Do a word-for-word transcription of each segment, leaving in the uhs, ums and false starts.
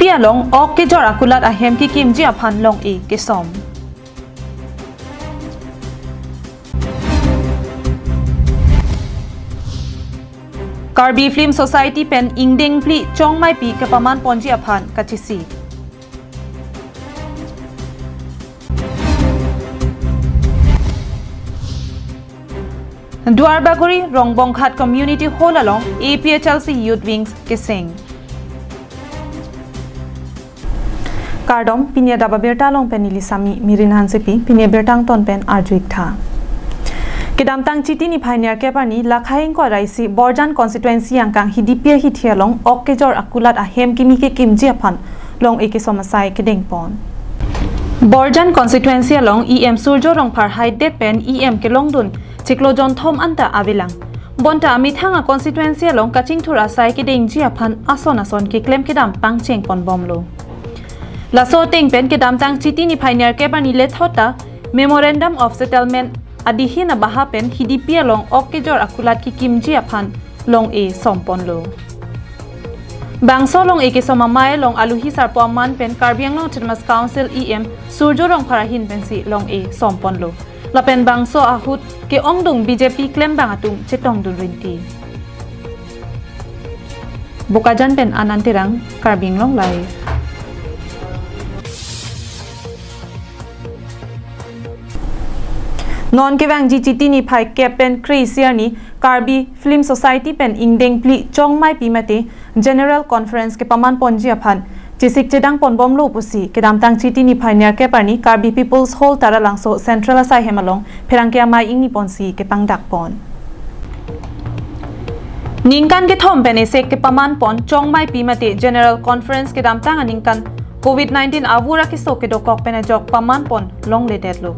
along ok kejor akulat ahem kekimji aphan long-e kesom. Karbi Film Society pen ingdeng phli chongmaipi kepaman ponji aphan kachesik. Duarbagori Rongbonghat Community Hall along A P H L C Youth Wings keseng. Kardom, pini adap abirta along pen neli Sami Mirin Hansepi, pini abirta angton pen arju-ik tha. Kedamtang Chiti niphai nerkep arni, Lakhai ingkoi ra isi Borjan constituency angkang Hidipi ahithi along ok kejor akulat ahem kimi kekimji aphan long-e kesom asai kedengpon. Borjan constituency along E M Surjo Rongphar haidet pen E M kelongdun chiklo jonthom anta avelang. Bonta amethang a constituency along kachingthur asai kedengji aphan ason ason keklem kedam pangcheng ponbomlo. Laso ateng pen kedamtang Chiti niphai nerkep arni lethot ta Memorandum of Settlement adihin abaha pen Hidipi along ok kejor akulat kekimji aphan long-e somponlo. Bangso long-e kesom amei along aluhi sarpo aman pen Karbi Anglong Autonomous Council E M Surjo Rongphar ahin pensi long-e somponlo. Lapen bangso ahut ke-ongdung B J P klembang atum chetongdun rinti. Bokajan pen Anand Terang, Karbi Anglong Live. Non kevangji Chiti niphai kep pen kre-isi arni Karbi Film Society pen ingdeng phli chongmaipi mate General Conference kepaman ponji aphan chesik chedang ponbomlo pusi kedamtang Chiti niphai nerkep arni Karbi People's Hall Taralangso Central asaihem along pherangke amei ingni ponsi kepangdak pon. Ningkan kethom pen esek kepaman pon chongmaipi mate General Conference kedamtang aningkan Covid nineteen avur akeso kedokok pen ajok paman pon longledetlo.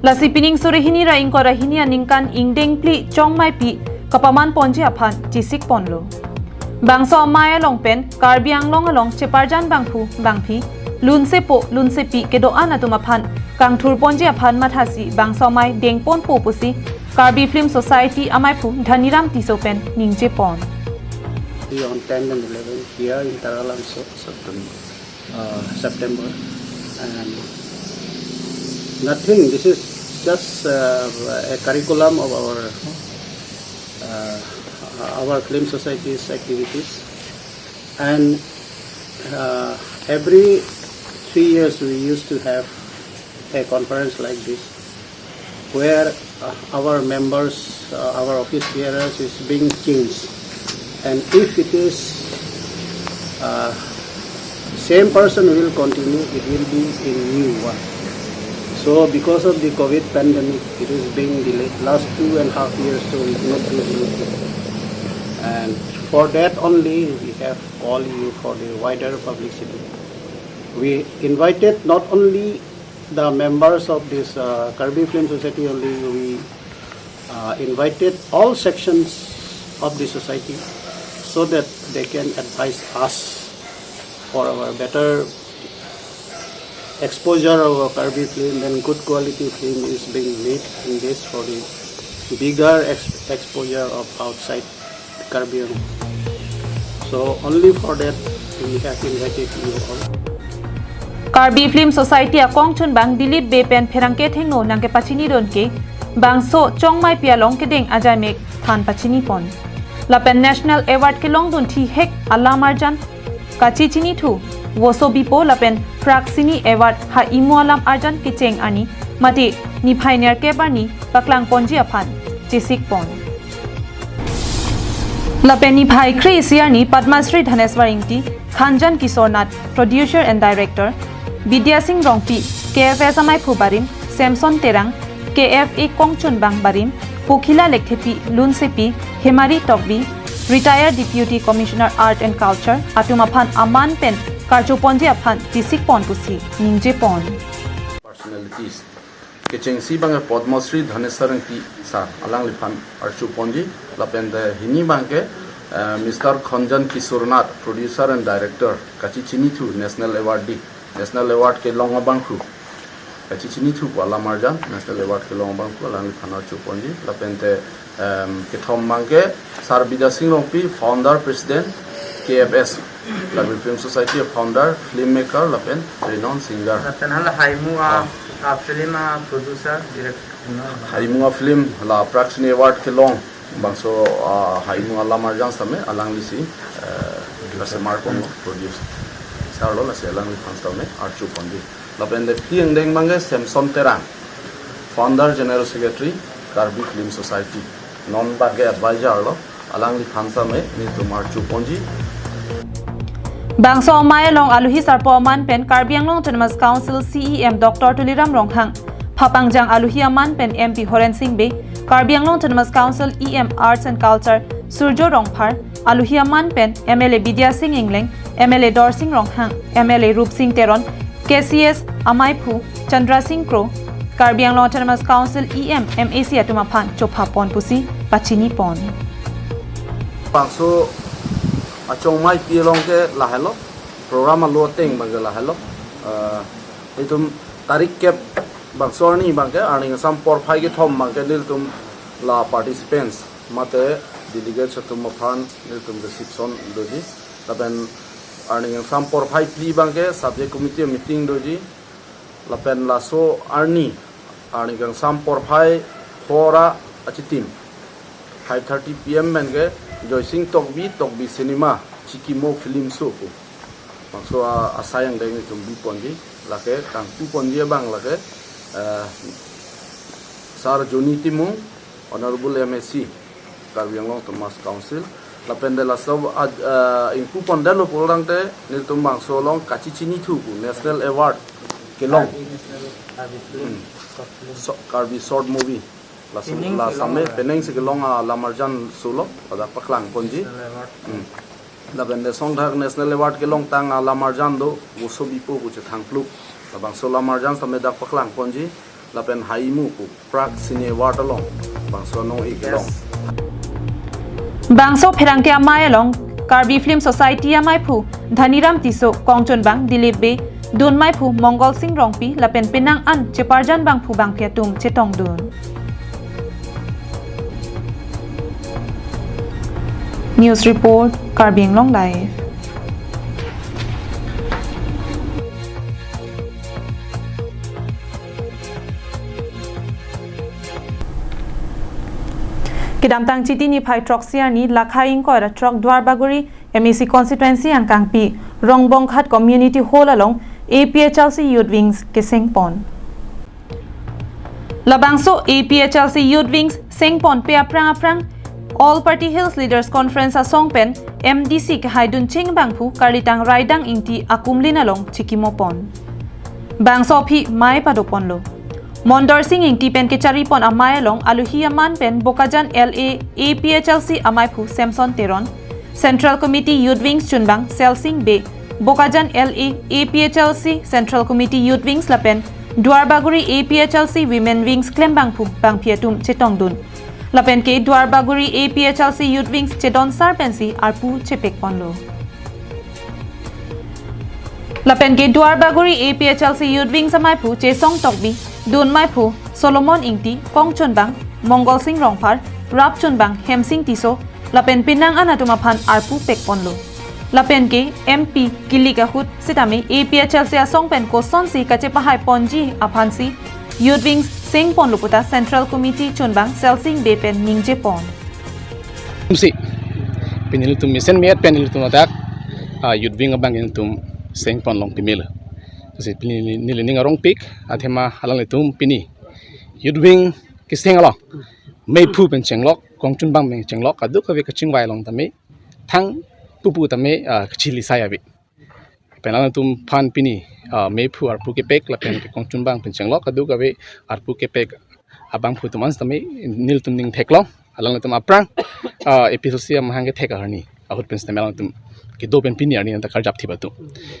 Lasi pining suri hini ra ingkoi ra hini aningkan ingdeng phli chongmaipi kepaman ponji aphan chesik ponlo. Bangso amei along pen Karbi Anglong along cheparjan bangphu bangphi, lunsepo lunsepi kedo-an atum aphan kangthur ponji aphan mathasi bangso amei dengponpo pusi Karbi Film Society ameiphu Dhaniram Tisso pen ningje pon. On ten and eleven here in Taralangso, September. Uh, September. And nothing, this is just, uh, a curriculum of our, uh, our film society's activities. And, uh, every three years we used to have a conference like this, where, uh, our members, uh, our office bearers is being changed. And if it is, uh, same person will continue, it will be a new one. So because of the Covid pandemic, it is being delayed. Last two and a half years, so we could not do anything. And for that only, we have called you for the wider publicity. We invited not only the members of this, uh, Karbi Film Society only, we, uh, invited all sections of the society so that they can advise us for our better exposure of our Karbi film and good quality film is being made in this for the bigger ex-, exposure of outside Karbi Anglong. So only for that we have invited you all. Karbi Film Society akongchunbang Dilip Bey pen pherangke thengno nangkepachinidun ke bangso chongmaipi along kedeng ajaimek than pachini pon. Lapen National Award kelongdun thihek alam arjan kachechinithu Voso Bipo lapen Praksini Award ha imu alam arjan kecheng arni mate niphai nerkep arni paklang ponji aphan chesik pon. Lapen niphai kre-isi arni Padma Shri Dhaneswar Ingti, Khanjan Kishore Nath, Producer and Director, Bidya Sing Rongpi, K F S ameiphu barim, Samson Terang, K F A kongchunbang barim, Pokhila Lekthepi, Lunsepi, Hemari Tokbi, Retired Deputy Commissioner Art and Culture, atum aphan aman pen karcho ponji aphan chesik pon pusi ningje pon. Personalities. Kechengsi bang Padma Shri Dhaneswar Ingti sir alangliphan archo ponji, lapen de hini bang ke, eh, Mister Khanjan Kishore Nath, Producer and Director, kachechinithu National Award di, National Award kelong abangphu kachechinithu pu alam arjan, National Award kelong abangphu alangliphan archo ponji, lapen de, em, kethom bang ke Sir Bidya Sing Rongpi, Founder President, K F S, Karbi Film Society a founder, filmmaker, lapen renowned singer. Lapen hala Haimu a, a film a producer, director. Haimu a film la Prague Cine Award kelong. Bangso, ah, Haimu a Lamarjan sitame alangli si, eh, lasi Mark on produce. Sarlo lasi alangliphan sitame arju ponji. Lapen de phli angdeng abangke Samson Terang, founder general secretary Karbi Film Society. Non abangke advisor lo, alangliphan sitame nelitum arju ponji. Bangso amei along aluhi sarpo aman pen Karbi Anglong Autonomous Council C E M Doctor Tuliram Ronghang, phapangjang aluhi aman pen M P Horen Sing Bey, Karbi Anglong Autonomous Council E M Arts and Culture Surjo Rongphar, aluhi aman pen M L A Bidya Sing Engleng, M L A Dorsing Ronghang, M L A Rupsing Teron, K C S amaiphu Chandra Sing Kro, Karbi Anglong Autonomous Council E M, M A C atum aphan chopha pon pusi pachini pon. Bangso achongmei pi along ke lahelo, program alo ateng abangke lahelo. Eh, itum tarik kep bangso arni abangke, arni kangsam porphai kethom abangke nelitum la participants mate delegates atum aphan nelitum reception doji. Lapen arni kangsam porphai phli abangke subject committee meeting doji. Lapen laso arni, arni kangsam porphai phli achitim, five thirty P M pen ke Joysing Tokbi, Tokbi Cinema, Chikimo Film Show pu. Bangso a, asai angdeng itum bi ponji, lake kangpu ponji abang lake, eh, Sar Joni Timung, Honorable M A C, Karbi Anglong Autonomous Council. Lapen de laso ad, eh, ingpu pondetlo pulo tangte, nelitum bangso along kachichinithu pu National Award kelong. Hmm. So, Karbi Short Movie. Laso, penang la si same kelong, penang si kelong a Lamarjan solo, pada paklang ponji. National Award. Hmm. Lapen de songthak National Award kelongtang a Lamarjan do, Voso Bipo pu chethang pluk. Labangso Lamarjan sitame dak paklang ponji, lapen Haimu pu Prague Cine Award along bangso nong-ik kelong. Bangso pherangke amei along Karbi Film Society amaiphu Dhaniram Tisso, kongchunbang Dilip Bey, dunmeiphu Mongol Sing Rongpi, lapen penang an cheparjan bangphu bangphi atum chetongdun. News report, Karbi Anglong Live. Kedamtang Chiti niphai throksi arni, Lakhai ingkoi ra throk Duarbagori M A C constituency angkangpi Rongbonghat Community Hall along A P H L C Youth Wings keseng pon. Labangso A P H L C Youth Wings seng ponpe aphrang aphrang All Party Hills Leaders Conference asong pen M D C kehaidun chingbangphu Karlitang Raidang Ingti akumlin along chikimo pon. Bangso aphi mei pado ponlo. Mondor Sing Ingti pen kechari pon amei along aluhi aman pen Bokajan L A A P H L C amaiphu Samson Teron, Central Committee Youth Wings chunbang Selsing Bey, Bokajan L A A P H L C Central Committee Youth Wings lapen Duarbagori A P H L C Women Wings klembangphu bangphi atum chetongdun. Lapen ke Duarbagori A P H L C Youth Wings chedon sar pensi arpu chepek ponlo. Lapen ke Duarbagori A P H L C Youth Wings amaiphu Chesong Tokbi, dunmeiphu Solomon Ingti, kongchunbang Mongol Sing Rongphar, rapchunbang Hemsing Tisso, lapen penang an atum aphan arpu pek ponlo. Lapen ke M P kilik ahut sitame A P H L C asong pen kosonsi kachepahai ponji aphansi Youth Wings seng ponlo puta Central Committee chunbang Selsing Bey pen ningje pon. Tumsi, pini nelitum mesen met pen nelitum ladak, ah, Youth Wing abang nelitum seng pon long pimil. Tumsi pini neli, neli ning arongpik, athema alanglitum pini Youth Wing keseng along meiphu pen chenglok, kongchunbang pen chenglok, kadokave kachingvai along tame, thang pupu tame, ah, kachili sai ave. Pen alanglitum aphan pini, ah, meiphu arpu kepek lapen kongchunbang pen chenglok kadokave arpu kepek abangphu atum an sitame nelitum ning theklong, alanglitum aphrang, ah, A P H L C amahang kethek arni ahut pen sitame alanglitum kedo pen pini arni anta karjap thip atum.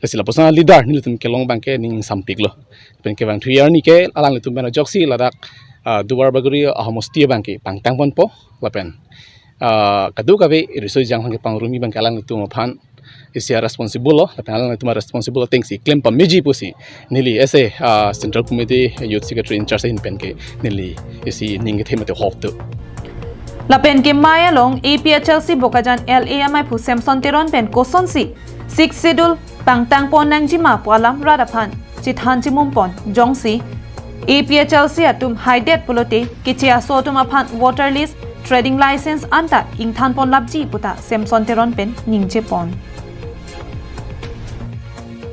Lasi lapuson a leader nelitum kelong abangke ning sampiklo. Pen kevang thui arni ke alanglitum pen ajoksi ladak, ah, Duarbagori ahomosti abangke pangtang ponpo lapen, ah, kadokave riso jang abangke pangrumi abangke alanglitum aphan isi a responsible lo, lapen alanglitum a responsible atengsi klem pameji pusi neli as a, ah, Central Committee Youth Secretary in charge ahin pen ke neli isi ning kethe mate hok tu. Lapen ke mei along A P H L C Bokajan L A amaiphu Samson Teron pen kosonsi Sixth Schedule pangtang pon nangjima pu alam rat aphan chethan chimum pon jongsi A P H L C atum haidet pulote keche aso atum aphan voter list, trading license anta ingthan pon lapji puta Samson Teron pen ningje pon.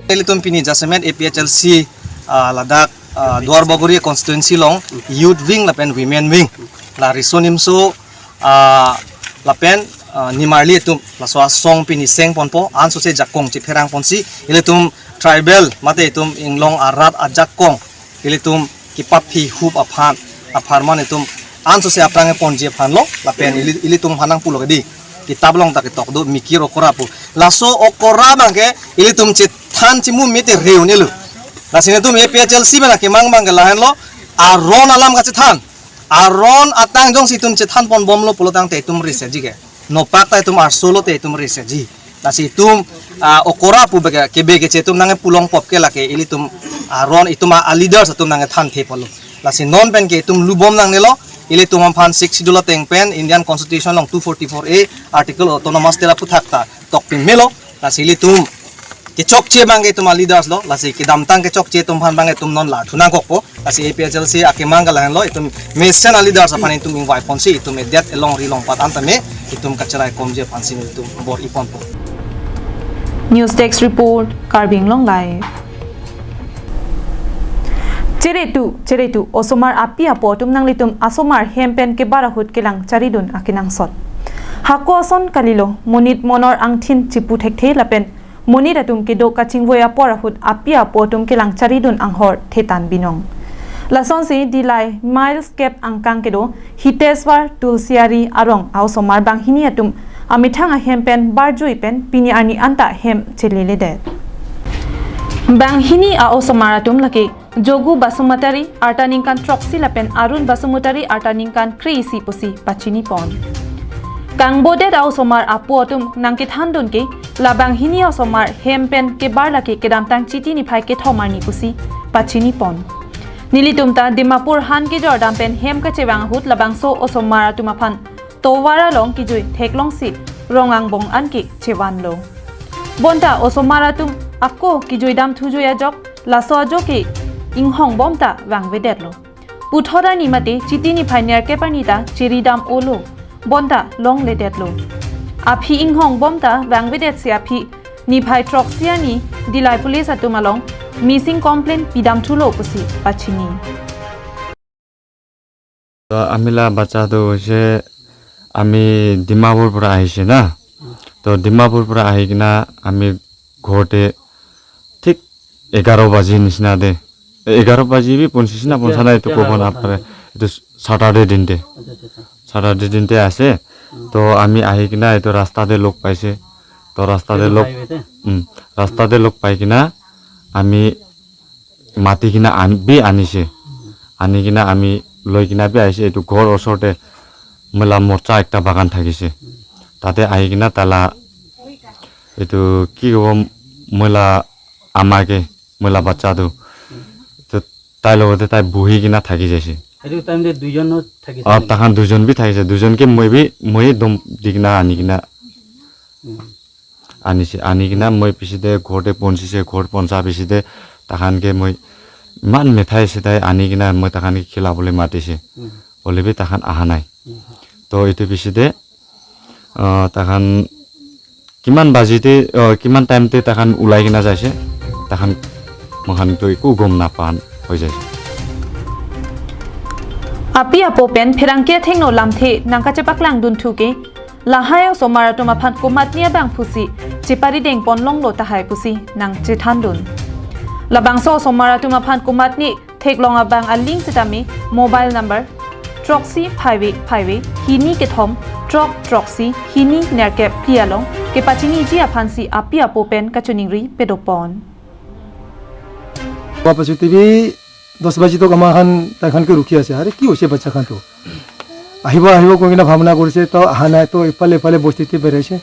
Ilitum pini jasemet A P H L C, ah, ladak, ah, Duar Bagori constituency along youth wing lapen women wing la riso nimso, ah, lapen, ah, nimarli atum laso asong pini seng ponpo, ansose jakong chepherang ponsi ilitum tribal mate itum inglong arat ajakong ilitum kepaphi hup aphan apharman itum ansose aphrang ponji aphan lo, lapen ili- ilitum hanang pulo kedi kitab along ta ketok do, mikir okora pu. Laso okora abangke ilitum chethan chimum mete reun elu. Lasi netum A P H L C bena kemang abangke lahenlo, aron alam kachethan. Aron atang jongsi itum chethan pon bomlo pulo tangte itum reseji ke. Nopak ta itum arso lote itum reseji. Lasi itum, ah, okora pu beke kebe keche itum nangkepu long pop ke lake ilitum aron itum a, a leaders atum nangkethan the polo. Lasi non pen ke itum lubom nangnelo, ilitum aphan Sixth Schedule ateng pen Indian Constitution along two forty-four A article autonomous state aputhak ta tokpin melo. Lasi ilitum kechokche abangke itum a leaders lo, lasi kedamtang kechokche atum aphan abangke itum non lathu nangkokpo. Lasi A P H L C akemang ke lahenlo, itum mesen a leaders aphan itum invite ponsi itum edet elong ri long pat antame itum kacherai komji aphansi itum bor-i ponpo. News Desk Report, Karbi Anglong Live. Cheretu, cheretu, osomar api apo atum nanglitum asomar hem pen kebar ahut kelang charidun akenangsot. Hako ason kalilo, monit monor angthin chipu thekthe lapen monit atum kedo kachingvoi apor ahut api apo atum kelang charidun anghor thetan binong. Lasonsi Dillai miles kep angkang kedo Hiteswar Tulsiari arong a-osomar banghini atum amethang ahem pen barjui pen pini arni anta hem cheleledet. Banghini a-osomar atum lake Jogu Basumatary arta ningkan throksi lapen Arun Basumatary arta ningkan kre-isi pusi pachini pon. Kangbodet a-osomar apo atum nangkethandun ke la banghini osomar hem pen kebar lake kedamtang Chiti niphai kethom arni pusi pachini pon. Nelitum ta Dimapur han kejor dam pen hem kachevang ahut labangso osomar atum aphan tovar along kejui theklongsi rong angbong anke chevanlo. Bonta osomar atum ako kejui dam thujui ajok laso ajo ke inghong bom ta vangvedetlo. Puthot arni mate Chiti niphai nerkep arni ta chiri dam olo. Bonta longledetlo. Aphi inghong bom ta vangvedetsi aphi niphai throksi arni Dillai police atum along missing complaint pidam thulo pusi pachini. তো আমি লা বাচ্চাটো হৈছে আমি ডিমাপুৰ পৰা আহিছে না। তো ডিমাপুৰ পৰা আহি কিনা আমি ঘৰতে ঠিক এঘাৰ বাজি নিচিনা দে, এঘাৰ বাজি বি পঞ্চিছ না পঞ্চা নাই, এইটো ক'ব নাপাৰে। এইটো চাটাৰডে দিনতে, চাটাৰডে দিনতে আছে। তো আমি আহি কিনা এইটো ৰাস্তাতে লগ পাইছে। তো ৰাস্তাতে লগ, উম, ৰাস্তাতে লগ পাই কিনা আমি মাতি কিনা আন- বি আনিছে। আনি কিনা আমি লৈ কিনা বি আহিছে। এইটো ঘৰ ওচৰতে মেলা মৰ্চা একটা বাগান থাকিছে। তাতে আহি কিনা তালা এইটো কি ক'ব, মেলা আমাকে, মেলা বাচ্চাটো, তো তাইৰ লগতে তাই বহি কিনা থাকি যাইছে। সেইটো টাইমতে দুইজনো থাকিছে আৰু নেকি? তাহান দুজন বি থাকিছে, দুজনকে মই বি মই দম দি কিনা আনি কিনা উম। আনিছে। আনি কিনা মই পিছতে ঘৰতে পঞ্চিছে, ঘৰ পঞ্চা পিছতে তাহানকে মই ইমান মেঠাই চেঠাই আনি কিনা মই তাহানকে খেলাবলৈ মাতিছে। উম। হ'লে বি তাহান অহা নাই। উম। তো এইটো পিছতে আহ, তাহান কিমান বাজিতে, আহ, কিমান টাইমতে তাহান ওলাই কিনা যাইছে, তাহান মহানতো একো গম নাপান হৈ যাইছে। Api apo pen pherangke athengno lamthe nangkachepaklang dunthu ke lahai osomar atum aphan komatne abang pusi cheparideng ponlonglo tahai pusi nangchethandun. Labangso osomar atum aphan komatne theklong abang aling sitame mobile number throksi phaive phaive hini kethom throk throksi hini nerkep phli along kepachiniji aphansi api apo pen kachiningri pedopon. বাপা চুটি বি দহ বাজি তক আমাৰ খান তাইখানকে ৰখি আছে। আৰে কি হৈছে বাচ্চাখানটো? আহিব আহিব কৈ কিনে ভাৱনা কৰিছে, তো অহা নাই। তো ইফালে ইফালে বস্তিতে বেৰাইছে।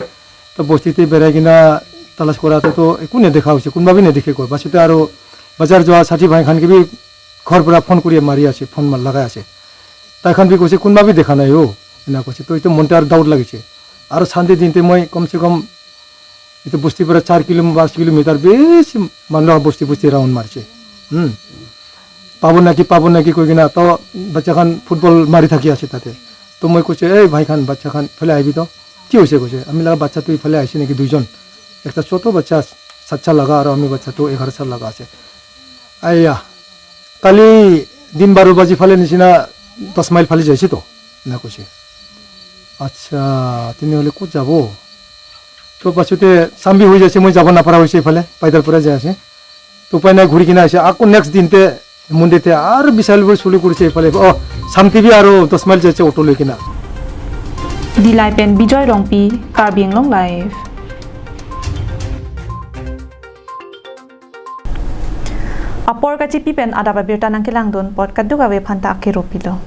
তো বস্তিতে বেৰাই কিনে তালাচ কৰাতে তো একো নেদেখা হৈছে, কোনোবা বি নেদেখে কয়। বাছতে আৰু বজাৰ যোৱা চাথী ভাইখানকে বি ঘৰ পৰা ফোন কৰি মাৰি আছে, ফোন মাৰ লগাই আছে। তাইখান বি কৈছে কোনোবা বি দেখা নাই অ', এনে কৈছে। তো এইটো মনতে আৰু ডাউট লাগিছে। আৰু চানডে দিনতে মই কমচে কম Etu bosti pura char kilo, pas kilometer besi manlo bosti bosti round marche. Hmm. Pabo naki, pabo naki koi kena to bacha khan football mari thaki ase tate. To moi koise, "Ei bhai khan, bacha khan phale aibi to." "Ki hoise?" koise. "Ami laga bacha to iphale aise naki duijon. Ekta choto bacha sat sal laga aro ami bacha to egharo sal laga ase." "Aiya, kali din baro baji phale nisi na dos mile phale jaise to," ena koise. "Accha, tini hole kot jabo?" To pachote sambi hoi jaise, moi jabo napara hoise iphale, paidal pura jaise. To upai nai ghuri kena aise, ako next din te, Monday te, aro Bisalpur sulu kurse iphale. Oh, Sam T V aro dos mile jaise auto loi kena. Dillai pen Bijoy Rongpi, Karbi Anglong Live. Apor kachipi pen adap abirta nangkelangdun apot kadokave aphanta akero pilo.